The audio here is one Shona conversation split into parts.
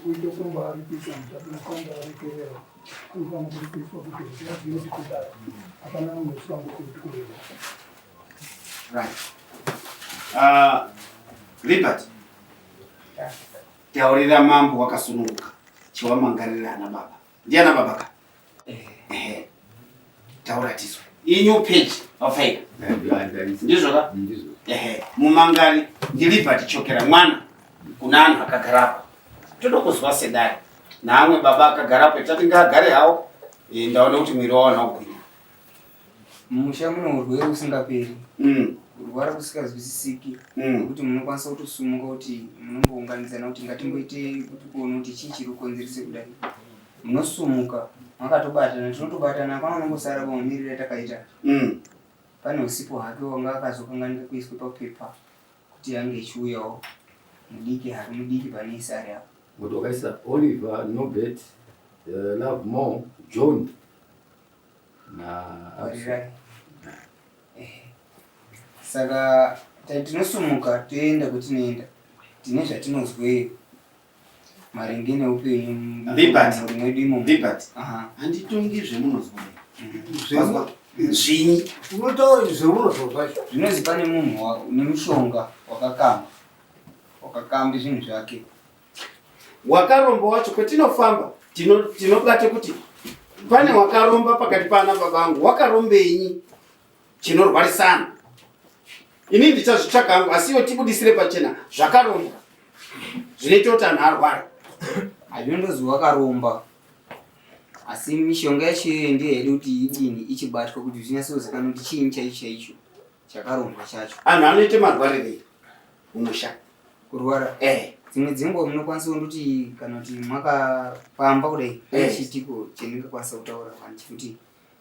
Kuita kumba aripisa mutatu arekerera anofanira kuripiswa kuti azive kuti kudai hapana munhu usingangoti kureva. Right. Libert. Taurira mambo wakasununguka. Chiwamangarira ana baba. Ndiana baba ka? Ehe. Taura tisu. Inyu page wafaika. Ndizvo ka? Ndizvo. Ehe. Mumangari ndiLibert Chokera mwana kuna anhu akagarapo. Toda kuzwa sedare. Naamwe baba akagarapo tati ngaagare hawo. Eh, ndaona kuti mwiri wawo hauna Mumusha mune urwere husingaperi, kurwara kusikazwisisiki kwekuti munokwanisa kutosumuka kuti munombounganidzana kuti ngatimboite kuti kuona kuti chii chiri kukonzerese kudai. Munosumuka makatobatana, tinotobatana, hapana unombosara pamamiriro atakaita. Pane usipo hake wanga akazokanganika kuiswa papepa kuti ange echiuyawo mudiki hari mudiki pane isi ari apa. Kuti wakaisa Oliver, Norbert, Lovemore, John Saka tinosumuka toenda kwetinoenda tine zvatinozweyo maringe neupenyu mumhuri mwedu imomo. Handitongi zvemunozwa zvinyi unotaura zveunozwa zvacho zvinozi pane munhu une mushonga wakakamba wakakamba zvinhu zvake Wakaromba wacho kwetinofamba tinobate kuti pane wakaromba pakati paana baba angu wakarombenyi chinorwarisana ini ndichazvitsvaka hangu asi iwe tibudisire pachena zvakarombwa zvinoita kuti anhu arware. Hazvinondozi wakaromba asi mishonga yacho iyoyo ndiyo yaida kuti idini ichibatwa kuti zvinyatsozikanwa kuti chiini chaicho chaicho chakarombwa chacho. Anhu anoita marwarirei mumusha? Kurwara? Eh. Dzimwe dzenguva munokwanisa kundoti kana kuti makapamba kudai pane chiitiko chendingakwanisa kutaura vanhu chekuti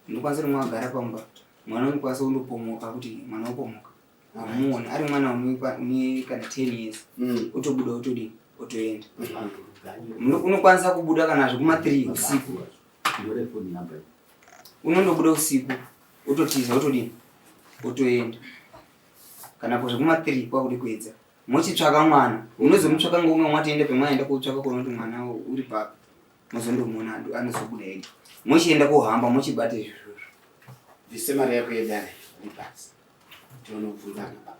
munokwanisa kuti mwakagara pamba mwana unokwanisa kundopomoka kuti mwana wopomoka hamuoni ari mwana une kana 10 years otobuda otodini otoenda. Unokwanisa kubuda kana zvekuma 3 usiku. Unondobuda usiku ototiza otodini otoenda kana kuzve kuma 3 kwakude kuedza mochitsvaka mwana unozomutsvaka ngounga mwatoenda pemwaenda kotsvaka kuona kuti mwana uri papi mozondomuona anozobuda ega mochienda kohamba mochibata izvozvo. Bvise mari yako yedare iri pasi tione kubvunzana baba.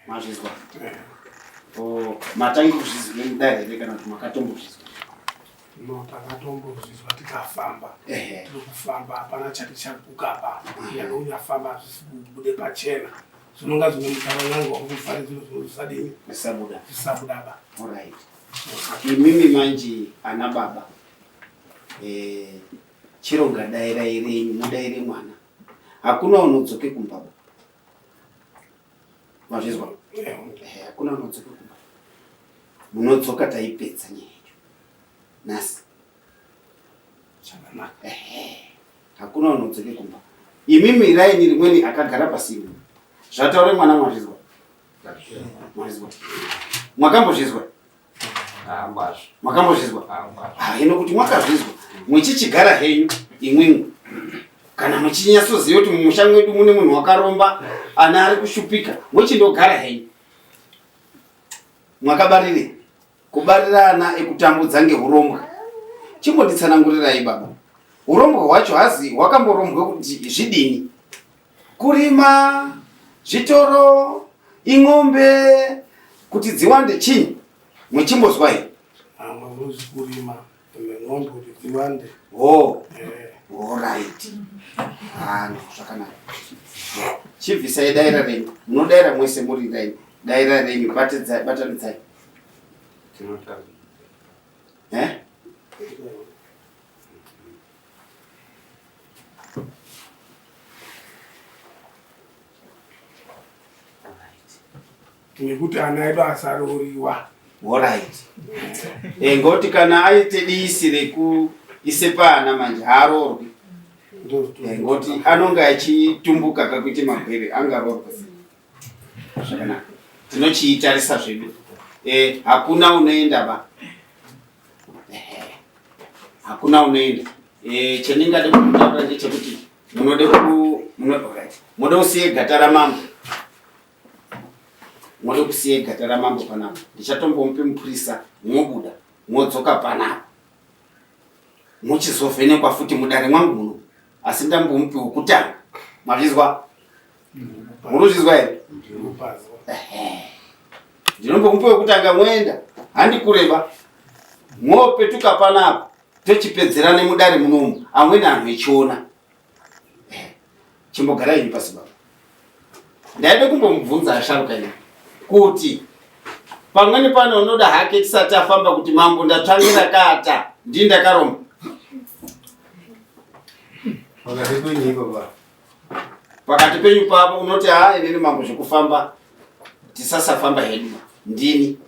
Mazvizwa? Oh, matangi kuzvizwa nemudare here kana kuti makatombozvizwa? No, takatombozvizwa tikafamba. Tiri kufamba hapana chati chaguka apa. Nyangwe unyafamba hazvisi kubude pachena. Zvinonga zvine mutaranyango wakufaridziro zvino zvisadini? Zvisabuda. Zvisabuda ba. Alright. Imimi manje ana baba. Chironga dairai renyu mudaire mwana. Hakuna unodzoke kumba ba. Mazvizwa? Hakuna unodzoka kumba. Munodzoka taipedza nyaya yacho. Nhasi. Zvakanaka. Hakuna unodzoke kumba. Imimi raini rimweni akagara pasini. Zvataure mwana mwazvizwa? Mwazvizwa. Mwakambozvizwa? Mwakambozvizwa? Hino kuti mwakazvizwa muchichigara henyu imwimwi kana muchinyatsoziva kuti mumusha mwedu mune munhu wakaromba ana ari kushupika muchindogara henyu mwakabarire kubarira ana ekutambudza ngeurombwa. Chimbonditsanangurirai baba, urombwa hwacho hazi hwakamborombwa kuti zvidini? Kurima zvitoro ing'ombe kuti dziwande chinyi muchimbozwa here? Amwe unozi kurima ng'ombe kuti dziwande. Oh. Alright. Ah, zvakanaka. Chibvisai daira renyu. Munodaira mwese muri raini. Daira renyu batanidzai batanidzai. Tinotaura. Eh? Nekuti ana edu asarooriwa. Alright. Ngoti kana aite disi rekuise paana manje haaroorwi. Ngoti anonga achitumbuka kakuite magwere angaroorwa. Zvakanaka. Tinochiitarisa zvedu. Hakuna unoenda ba. Hakuna unoenda. Chendingade kutaura ndechekuti munode ku muno, alright. Munoda kusiye gata ramambo. Mode kusiya gata ramambo panapa. Ndichatombomupe mupurisa mwobuda mwodzoka panapa. Muchizovhenekwa futi mudare mwangu muno. Asi ndambomupe wekutanga. Mazvizwa? Munozvizwa here? Ndinombomupe wekutanga mwoenda. Handi kureba. Mwopetuka panapa. Tochipedzerane mudare munomu. Amweni anhu echiona. Chimbogarai henyu pasi baba. Ndaida kumbomubvunza asharuka ini kuti pamweni pano unoda hake tisati afamba kuti mambo ndatsvangira kata ndini ndakaromba. Pakati penyu ipapa. Pakati penyu papo unoti haa inini mambo zvekufamba tisasafamba hedu ndini.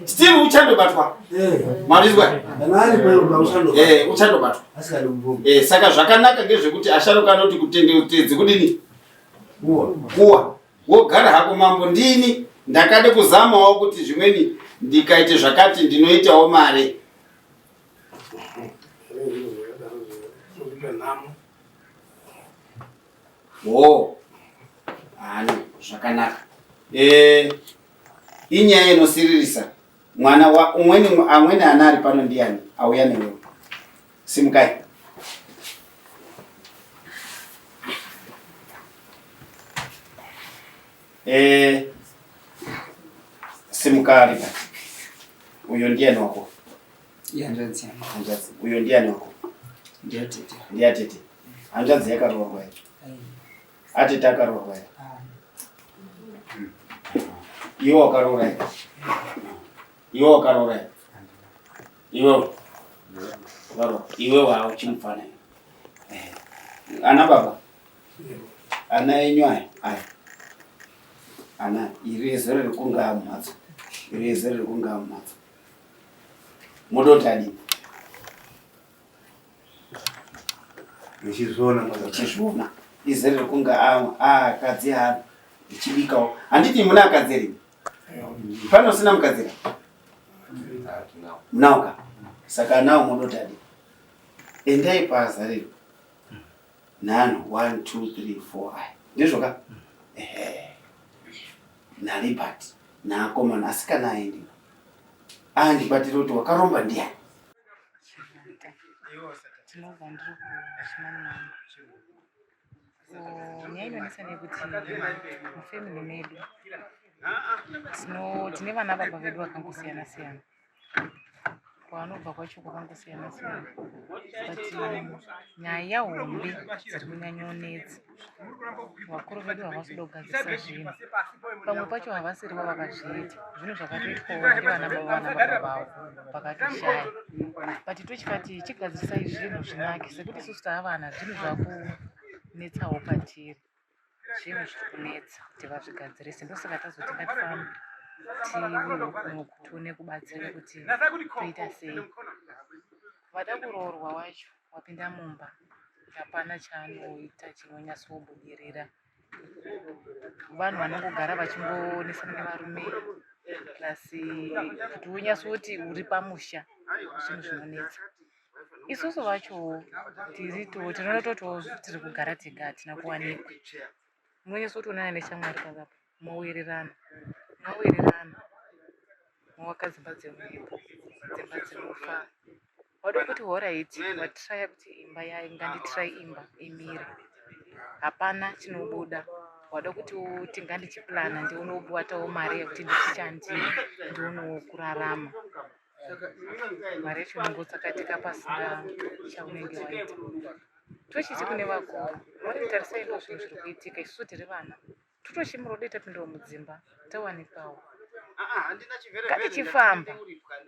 Still uchandobatwa. Eh. Mwarizwa? Eh, uchandobatwa. Eh, saka zvakanaka ngezvekuti asharuka anoti kutendeutenzi kudini? Kuwa. Wogara hako mambo ndini ndakade kuzamawo kuti zvimweni ndikaite zvakati ndinoitawo mare. Wo. Hani zvakanaka. Eh, inyaya inosiririsa. Mwana wa umweni amweni ana ari pano ndiyani auya newewe. Simukai. Eh, simuka ari pati. Uyo ndiyani wako? Ihanzvadzi yangu. Hanzvadzi. Uyo ndiyani wako? Ndiyatete. Ndiyatete. Hanzvadzi yakaroorwa here? Atete akaroorwa here? Iwe wakaroora here? Iwe wakaroora here? Iwe wakaroora. Iwe wauchimufana. Eh. Ana baba. Ana enyu aya aya. Ana iri zero rekungaa mumhatso. Iri zero rekungaa mumhatso. Modoti adini? Muchizviona muchizviona izere rekunga akadzi ano ichibikawo handiti muna akadzi rini pane usina mukadzi ri munawo ka saka anawo modoti adi endai paazariro nhanho 1 2 3 4 aya ndizvo ka ehe nalibert naakomana asikana aendi andibatira kuti wakaromba ndiyani Tinobva ndiri kuchimanimani. Nyaya inonetsa ndeyekuti mufamily medu tine vana baba vedu vakangosiyana siyana. Kwavanobva kwacho kwakangosiyana siyana. But nyaya hombe dziri kunyanyonetsa. Vakuru vedu havasi kuda kugadzirisa zvinhu. Pamwe pacho havasirivo vakazviita. Zvinhu zvakatoitwawo ndivana baba vana baba vavo vakatoshaya. But tochikati chigadzirisai zvinhu zvinake sekuti isusu taavana zvinhu zvakunetsawo patiri. Zvinhu zviri kunetsa kuti vazvigadzirise ndosaka tazoti ngatifambe tiuyewo kunoku tione kubatsirika kuti toita sei. Vada kuroorwa wacho wapinda mumba hapana chaanoita chinonyatsobudirira. Vanhu vanongogara vachingonesana nevarume plus kuti unyatsoti uri pamusha zvinhu zvinonetsa. Isusu vachowo tirito tinototiwo tiri kugara tega hatina kuwanikwa. Munonyatsotoonana neshamwari pavapa mowirirana mawirirana mowaka dzimba dzemunyepo dzimba dzinofa wada kuti horaiti watraya kuti imba yayo nganditrai imba imire hapana chinobuda wada kuti uti ngandichiplana ndionewo kuwatawo mari yekuti ndichishandire ndionewo kurarama mari yacho inongotsakatika pasina chaunenge waita tochiti kune vakuru vari tarisai ndo zvinhu zviri kuitika isusu tiri vana totochimura dai tapindawo mudzimba tawanikwawo ngatichifamba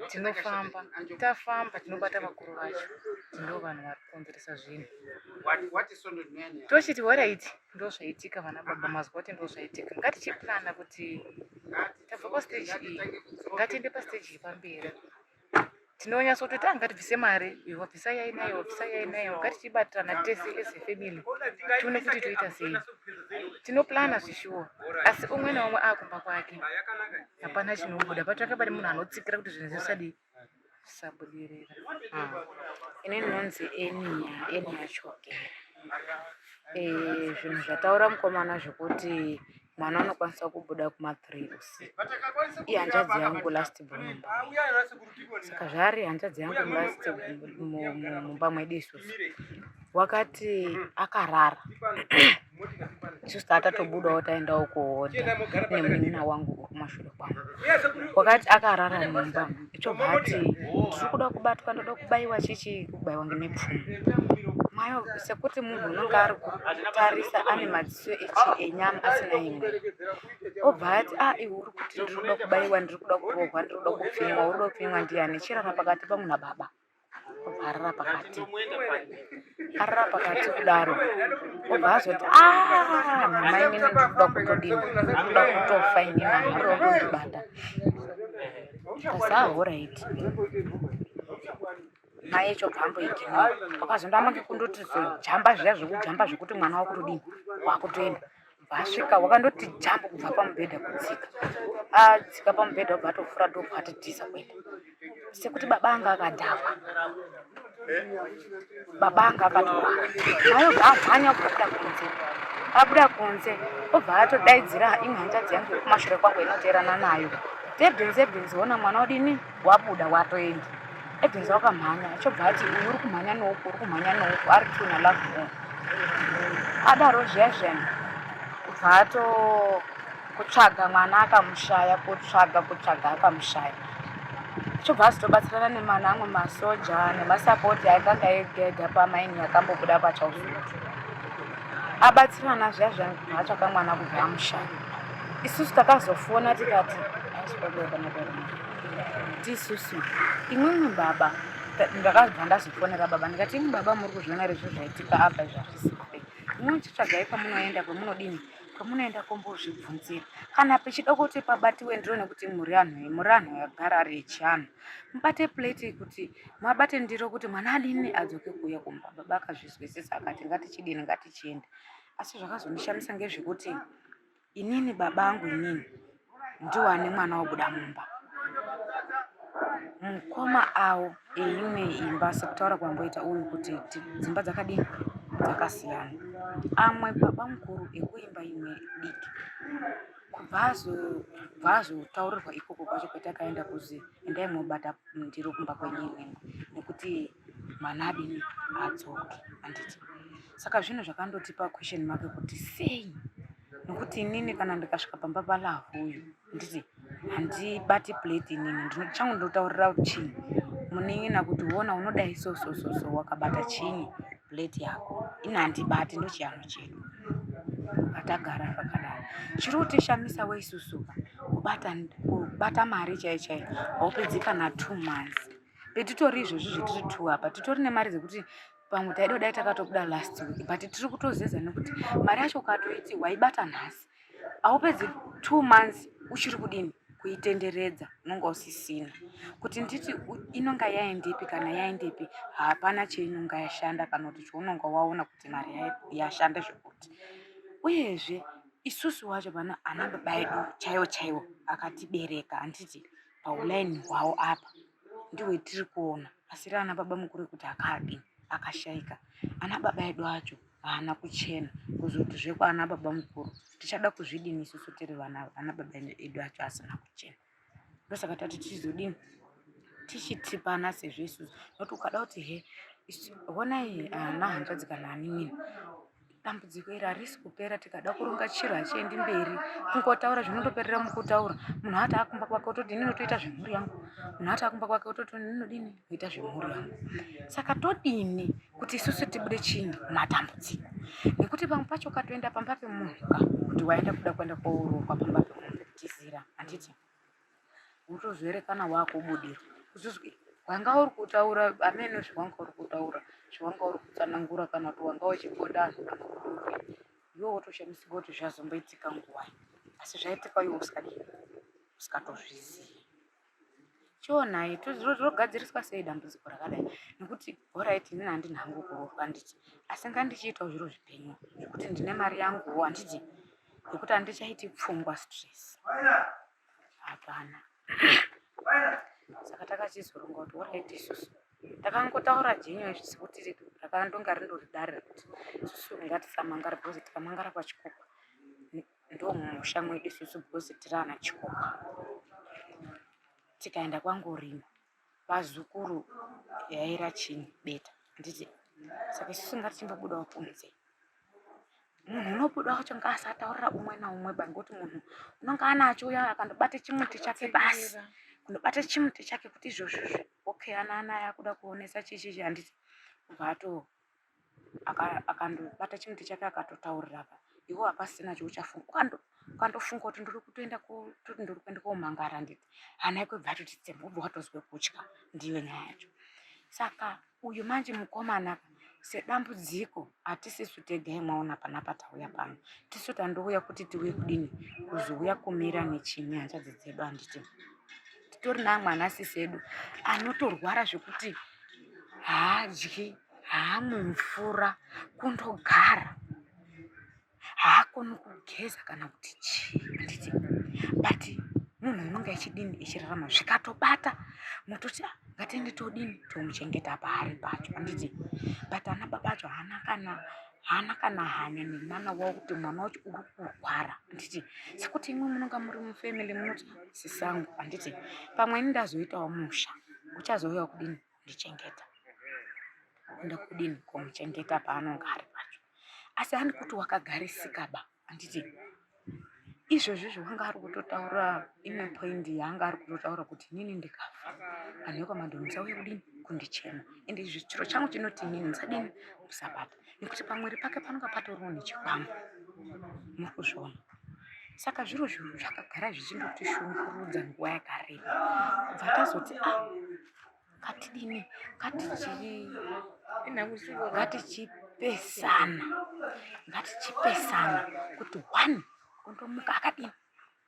tinofamba tafamba tinobata vakuru vacho ndo vanhu vari kukonzeresa zvinhu tochiti horaiti ndo zvaitika vana baba mazwa kuti ndo zvaitika ngatichiplana kuti tabva pastage iyi ngatiende pastage yepamberi tinonyatsototi ah ngatibvise mari iwe wabvisa yai nayo wabvisa yai nayo ngatichibatirana tese as a family tione kuti toita sei tinoplana zvishuwa asi umwe naumwe akumba kwake hapana chinobuda patsvaka pane munhu anotsikira kuti zvinhu zvisadii zvisabudirira ah. Ini ndinonzi Enia, Enia Chokera. Eh, zvinhu zvataura mukomana zvekuti Mwana anokwanisa kubuda kuma 3 usiku. Ihanzvadzi yangu last born mumba medu. Saka zvaari hanzvadzi yangu last mumba mwedu isusu. Wakati akarara. Isusu tatatobudawo taendawo kuhodha nemunin'ina wangu uri kumashure kwangu. Wakati akarara mumba chobva ati ndiri kuda kubatwa ndoda kubaiwa chichi kubaiwa ngemipfumo. Mayo sekuti munhu unonge ari kutarisa ane madziso echi enyama asina imwe. Obva ati ah iwe uri kuti ndiri kuda kubaiwa ndiri kuda kurohwa ndiri kuda kupfinywa uri kuda kupfinywa ndiyani chirara pakati pangu nababa. Obva arara pakati. Arara pakati kudaro. Obva azoti ah mama inini ndiri kuda kutodini ndiri kuda kutofa inini vanhu vari kuda kundibata. Kasahoraiti. Mai icho bambo iginora. Wakazondama ngekundoti jamba zviya zvekujamba zvekuti mwana wakutodini wakutoenda. Vasvika wakandoti jamba kubva pamubhedha kutsika. Atsika pamubhedha obva atofura ndobva atitiza kuenda. Sekuti baba anga akadhakwa. Baba anga akatorwara. Mai obva amhanya kubuda kunze. Abuda kunze obva atodaidzira imwe hanzvadzi yangu yekumashure kwangu inoteerana nayo. Tebhenzi ebhenzi ona mwana odini wabuda watoenda. Edwins wakamhanya achobva ati uyu uri kumhanya nouku uri kumhanya nouku ari tuna love more adaro zviya zviya kubva ato kutsvaga mwana akamushaya kutsvaga kutsvaga akamushaya chobva azotobatsirana nemana amwe masoja nemasapoti akanga ega ega pamaini akambobuda pachausutu abatsirana zviya zviya kubva atsvaka mwana kubva amushaya isusu takazofona tikati tisusu imwimwi baba ndakabva ndazofonera baba ndikati imwi baba muri kuzviona here zvinhu zvaitika apa izvi hazvisi kupe imwe chitsvagai kwamunoenda kwamunodini kwamunoenda kombozvibvunzira kana pechida kuti pabatiwe ndiro nekuti muri anhu muri anhu agara ari echianhu mubate plate kuti mabate ndiro kuti mwana adini adzoke kuuya kumba baba akazvizwisisa akati ngatichidini ngatichienda asi zvakazondishamisa ngezvekuti Inini baba angu inini ndiwo ane mwana wabuda mumba. Mukoma awo eimwe imba sekutaura kwamboita uyu kuti dzimba dzakadini dzakasiyana. Amwe baba mukuru ekuimba imwe diki kubva azotaurirwa ikoko kwacho kwatakaenda kuzi endai mobata ndiro kumba kwenyu imwimwi nekuti mwana adini adzoke handiti. Saka zvinhu zvakandotipa question mark kuti sei nokuti inini kana ndikasvika pamba palavhu uyu nditi handibati plate inini changu ndinotaurira chii munin'ina kuti wona unodai so so so so wakabata chinyi plate yako ini handibati ndochianhu chedu patagara zvakadaro chiri kutishamisa weisusuka kubata kubata mari chaiyo chaiyo haupedzi kana two months petitori izvozvi zvetiri two apa titori nemari dzekuti pamwe taida kudai takatobuda last week but tiri kutozeza nekuti mari yacho ukatoiti waibata nhasi haupedzi two months uchiri kudini kuitenderedza unonga usisina kuti nditi inonga yaendepi kana yaendepi hapana cheinonga yashanda kana kuti chounonga waona kuti mari yashanda zvekuti uyezve isusu wacho pana ana baba edu chaiwo chaiwo akatibereka handiti paulaini hwawo apa ndiwe tiri kuona asiri ana baba mukuru ekuti akadii akashaika ana baba edu acho haana kuchena kuzoti zvekwaana baba mukuru tichada kuzvidini isusu tiri vana ana baba edu acho asina kuchena ndosaka tati tichizodini tichitipana sezvo isusu nokuti ukada kuti he honai ana hanzvadzi kana anin'ina Dambudziko iri harisi kupera tikada kuronga chiro hachiendi mberi. Kungotaura zvinondoperera mukutaura. Munhu ati akumba kwake ototi ini ndotoita zvemhuri yangu. Munhu ati akumba kwake ototi ini ndinodini kuita zvemhuri yangu. Saka todini kuti isusu tibude chinyi mumatambudziko? Nekuti pamwe pacho ukatoenda pamba pemunhu ka kuti waenda kuda kuenda kooroorwa pamba pemunhu kutizira handiti? Wotozoerekana wakubudirwa. Kuzozwi wanga uri kutaura ameno zvawanga uri kutaura, zvawanga uri kutsanangura kana kuti wanga uchiponda anhu kana kuti uri iwe wotoshamisika kuti zvazomboitika nguvai. Asi zvaitika iwe usikadini usikatozvizivi. Chionai rogadziriswa sei dambudziko rakadai nekuti horaiti inini handina hangu kuroorwa handiti asi ngandichiitawo zviro zvipenyu zvekuti ndine mari yanguwo handiti yekuti handichaiti pfungwa stress hapana saka takachizoronga kuti horaiti isusu takangotaura jenyu izvi sekuti rakandonga rindori dare rekuti isusu ngatisamangara because tikamangara pachikupa. Ndomumusha mwedu isusu because tiri ana Chikoka. Tikaenda kwaNgorima vazukuru yaira chinyi beta handiti saka isusu ngatichimbobudawo kunze munhu unobuda wacho ngaasataurira umwe naumwe ba ngekuti munhu unonga anacho uya akandobata chimuti chake basi kundobata chimuti chake kuti izvozvizvi okay ana anaya akuda kuonesa chichichi handiti ubva ato akandobata chimuti chake akatotaurira apa iwe hapasina chauchafunga ukandofunga kuti ndiri kutoenda toti ndiri kuenda komangara nditi hana yako ibva yatoti tsemba ubva watozwe kutya ndiyo nyaya yacho saka uyu manje mukomana sedambudziko hatisisu tega imwaona panapa tauya pano tisu tandouya kuti tiuye kudini kuzouya kumira nechinyi hanzvadzi dzedu handiti titori naamwe anasisi edu anotorwara zvekuti haadyi haamwi mvura kundogara haakoni kugeza kana kuti chii handiti but munhu unonge achidini echirarama zvikatobata mototi ah, ngatiende todini tomuchengeta paari pacho handiti but ana baba acho haana kana haana kana hanya nemwana wavo kuti mwana wacho uri kurwara handiti sekuti imwe munonga muri mufamily munoti sisangu handiti pamwe ini ndazoitawo musha uchazouyawo kudini kundichengeta enda kudini kumuchengeta paanonga ari pacho asi handi kuti wakagarisika ba handiti izvozvo izvo wanga ari kutotaura imwe point yaanga ari kutotaura kuti inini ndikafa vanhu vekwamadhomi musauye kudini kundichema ende izvi chiro changu chinoti inini musadini musabata nekuti pamwiri pake panonga patoriwo nechikwambo muri kuzviona saka zviro zvinhu zvakagara zvichindotishungurudza nguva yakareba kubva tazoti ah ngatidini ngatichipesana ngatichipesana kuti one ondomuka akadini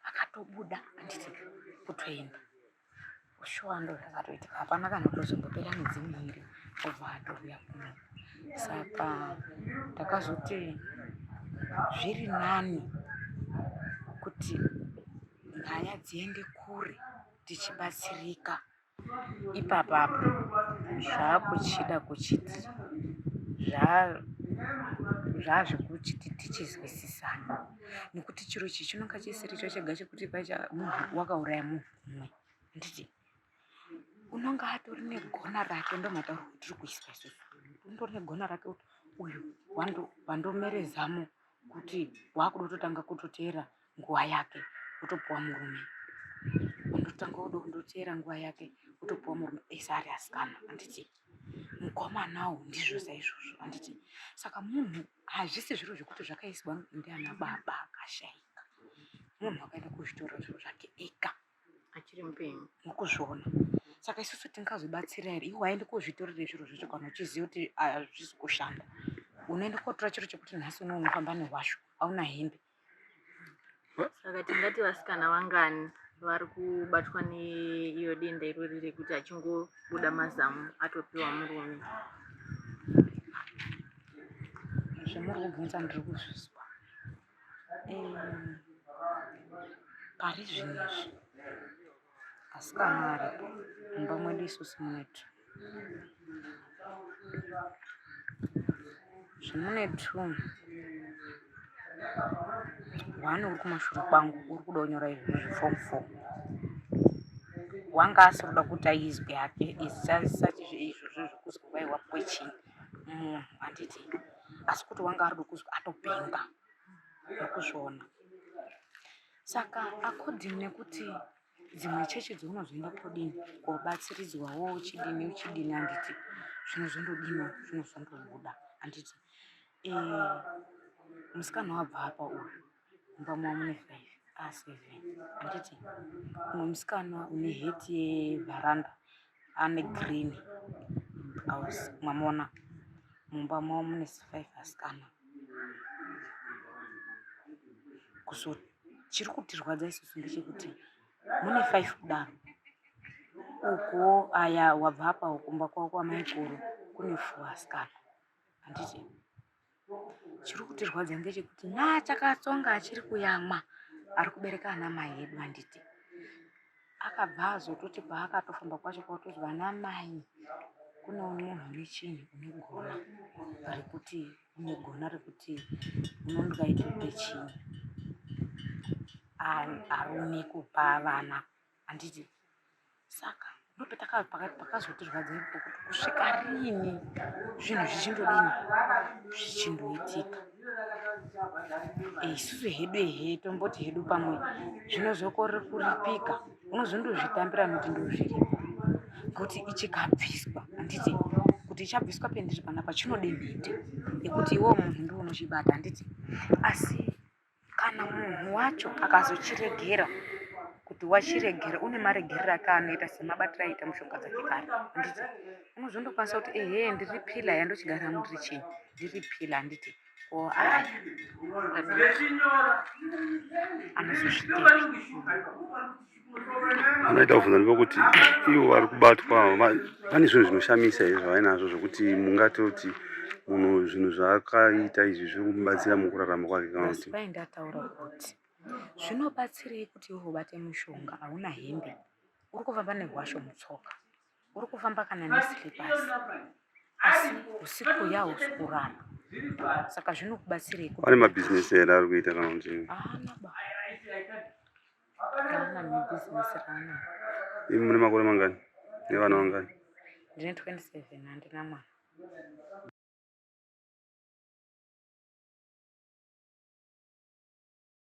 akatobuda handiti kutoenda shuwa ndo zvakatoitika hapana kana kutozombopera mwedzi miiri obva atouya kuno saka ndakazoti zviri nani kuti nyaya dziende kure tichibatsirika Ipapa apa zvakuchida kuchiti zvazvekuchiti tichizwisisana nekuti chiro ichi chinonga chisiri icho chega chekuti pacha munhu wakauraya munhu umwe handiti unonga atori negona rake ndomatauriro atiri kuiswa isusu unotori negona rake kuti uyu wandomere zamo kuti wakuda kutotanga kutoteera nguva yake wotopuwa murume undotanga woda kundoteera nguva yake wotopuwa murume ese ari asikana handiti mukomanawo ndizvo saizvozvo handiti saka munhu hazvisi zviro zvekuti zvakaiswa ndiana baba akashaika munhu akaenda kuzvitora zviro zvake ega achiri mupenyu mukuzviona saka isusu tingazobatsira here iwe waende kozvitorere zviro zvacho kana uchiziva kuti hazvisi kushanda unoenda kotora chiro chekuti nhasi uno unofamba nehwashu hauna hembe Saka tingati vasikana vangani vari kubatwa neiyo denda irori rekuti achingobuda mazamu atopiwa murume? Zvamuri kubvunza ndiri kuzvizwa. Pari zvino izvi asikana aripo mumba mwedu isusu mune two. Zvimune two one uri kumashure kwangu uri kuda kunyora izvozvo zveform four wanga asiri kuda kuti aizwe hake izvozvo zvekuzwa kwai wapuwe chii munhu handiti asi kuti wanga arikuda kuzwa atopenga nokuzviona saka according nekuti dzimwe chechi dzaunozoenda kodini kobatsiridzwawo uchidini uchidini handiti zvinozondodini zvinozondobuda handiti eh, musikana wabva apa uyu mumba mwa mune five aseven handiti umwe musikana une heti yevharanda ane green house mwamona mumba mavo mune five asikana kuso chiri kutirwadza isusu ndechekuti mune five kudaro ukuwo aya wabva apa kumba kwavo kwamaikuru kune four asikana handiti chiri kutirwadza ndechekuti nachakatsonga achiri kuyamwa ari kubereka ana mai edu handiti akabva azototi paakatofamba kwacho kwatozwa ana mai kune munhu une chinhu une gona rekuti une gona rekuti unongaitope chinhu arume kupa vana handiti saka ndopakazotirwadza ipo kuti kusvika rini zvinhu zvichindodini zvichindoitika eh, isusu hedu ehe tomboti hedu pamwe zvinozokorere kuripika unozondozvitambira nokuti ndozviripo kuti ichikabviswa handiti kuti ichabviswa pendiri panapa chinode mhete yekuti iwewo munhu ndiwo unochibata handiti asi Kana munhu wacho akazochiregera kuti wachiregera une maregerero ake aanoita semabatiro aiita mushonga dzake kare handiti unozondokwanisa kuti ehe ndiri pila yandochigara ndiri chii ndiri pila handiti o aya anozozvitenda. Anoita kubvunza ndepekuti ivo vari kubatwa pane zvinhu zvinoshamisa here zvavainazvo zvekuti mungatoti munhu zvinhu zvaakaita izvi zviri kumubatsira mukurarama kwake kana kuti Pai ndataura kuti zvinobatsirei kuti iwe ubate mushonga hauna hembe uri kufamba nehwasho mutsoka uri kufamba kana neslippers asi usiku yausi kurara saka zvinokubatsirei pane mabhizinesi here ari kuita kana kuti haana ba Raana nebhizinesi raana. Imi mune makore mangani? Nevana vangani? Ndine 27 handina mwana.